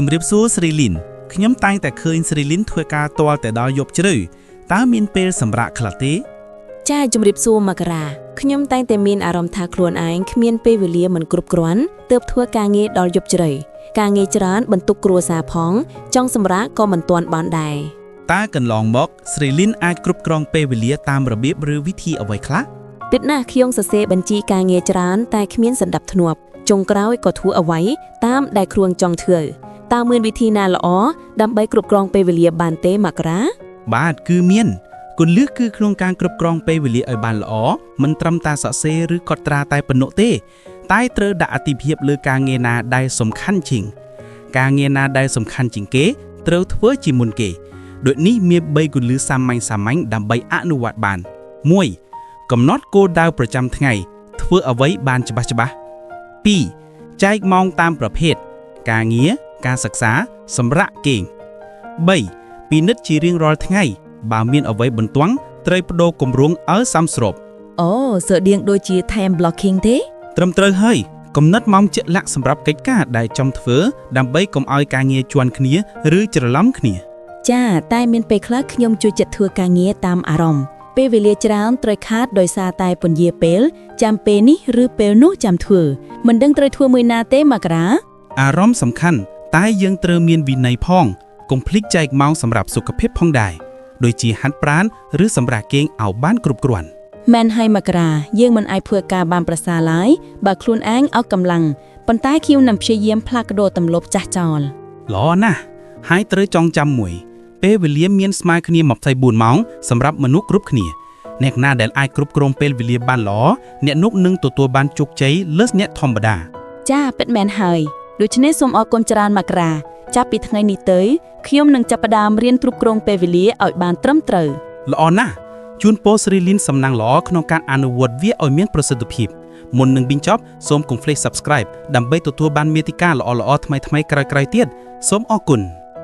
ជំរាបសួរស្រីលីនខ្ញុំតែងតែឃើញស្រីលីនធ្វើការទាល់តែដល់យប់ជ្រៅតើមានពេលសម្រាកខ្លះទេ ចាជំរាបសួរមករាខ្ញុំតែងតែមានអារម្មណ៍ថាខ្លួនឯងគ្មានពេលវេលាមិនគ្រប់គ្រាន់ទើបធ្វើការងារដល់យប់ជ្រៅការងារច្រើនបន្ទុកគ្រួសារផង ចង់សម្រាកក៏មិនទាន់បានដែរ តើកន្លងមកស្រីលីនអាចគ្រប់គ្រងពេលវេលាតាមរបៀបឬវិធីអ្វីខ្លះ ពិតណាស់ខ្ញុំសរសេរបញ្ជីការងារច្រើនតែគ្មានសណ្ដាប់ធ្នាប់ចុងក្រោយក៏ធ្វើអ្វីតាមដែលខ្លួនចង់ធ្វើតើមានវិធីណាល្អដើម្បីគ្រប់គ្រងពេលវេលាបានទេមករា បាទគឺមានគន្លឹះគឺក្នុងការគ្រប់គ្រងពេលវេលាឲ្យបានល្អមិនត្រឹមតែសរសេរឬកត់ត្រាតែប៉ុណ្ណោះទេ តែត្រូវដាក់អាទិភាពលើការងារណាដែលសំខាន់ជាងការងារណាដែលសំខាន់ជាងគេត្រូវធ្វើជាមុនគេដូចនេះមាន3គន្លឹះសាមញ្ញសាមញ្ញដើម្បីអនុវត្តបាន1កំណត់គោលដៅប្រចាំថ្ងៃធ្វើអ្វីបានច្បាស់ច្បាស់2ចែកម៉ោងតាមប្រភេទការងារការសិក្សាសម្រាកគេង3ពិនិត្យជារៀងរាល់ថ្ងៃបើមានអ្វីបន្ទាន់ត្រូវប្ដូរគម្រោងឲ្យសមស្រប អូស្រដៀងដូចជា time blocking ទេ ត្រឹមត្រូវហើយកំណត់ម៉ោងជាក់លាក់សម្រាប់កិច្ចការដែលចង់ធ្វើដើម្បីកុំឲ្យការងារជាន់គ្នាឬច្រឡំគ្នា ចាតែមានពេលខ្លះខ្ញុំជួយចិត្តធ្វើការងារតាមអារម្មណ៍ពេលវេលាច្រើនត្រូវខាតដោយសារតែពន្យាពេល ចាំពេលនេះឬពេលនោះចាំធ្វើមិនដឹងត្រូវធ្វើមួយណាទេមករា អារម្មណ៍សំខាន់តែយើងត្រូវមានវិន័យផងកុំភ្លេចចែកម៉ោងសម្រាប់សុខភាពផងដែរដូចជាហាត់ប្រាណឬសម្រាកគេងឲ្យបានគ្រប់គ្រាន់ មែនហើយមករាយើងមិនអាចធ្វើការបានប្រសើរឡើយបើខ្លួនឯងអត់កម្លាំងប៉ុន្តែខ្ញុំនឹងព្យាយាមផ្លាស់ប្ដូរទម្លាប់ចាស់ចោល ល្អណាស់ហើយត្រូវចងចាំមួយ ពេលវេលាមានស្មើគ្នា24ម៉ោងសម្រាប់មនុស្សគ្រប់គ្នាអ្នកណាដែលអាចគ្រប់គ្រងពេលវេលាបានល្អអ្នកនោះនឹងទទួលបានជោគជ័យលើសអ្នកធម្មតា ចាពិតមែនហើយដូច្នេះសូមអរគុណច្រើនមករាចាប់ពីថ្ងៃនេះទៅខ្ញុំនឹងចាប់ផ្ដើមរៀនគ្រប់គ្រងពេលវេលាឲ្យបានត្រឹមត្រូវ ល្អណាស់ជូនពរស្រីលីនសំណាងល្អក្នុងការអនុវត្តវាឲ្យមានប្រសិទ្ធភាពមុននឹងបញ្ចប់សូមកុំភ្លេច Subscribe ដើម្បីទទួលបានមាតិកាល្អៗថ្មីៗក្រោយៗទៀតសូមអរគុណ។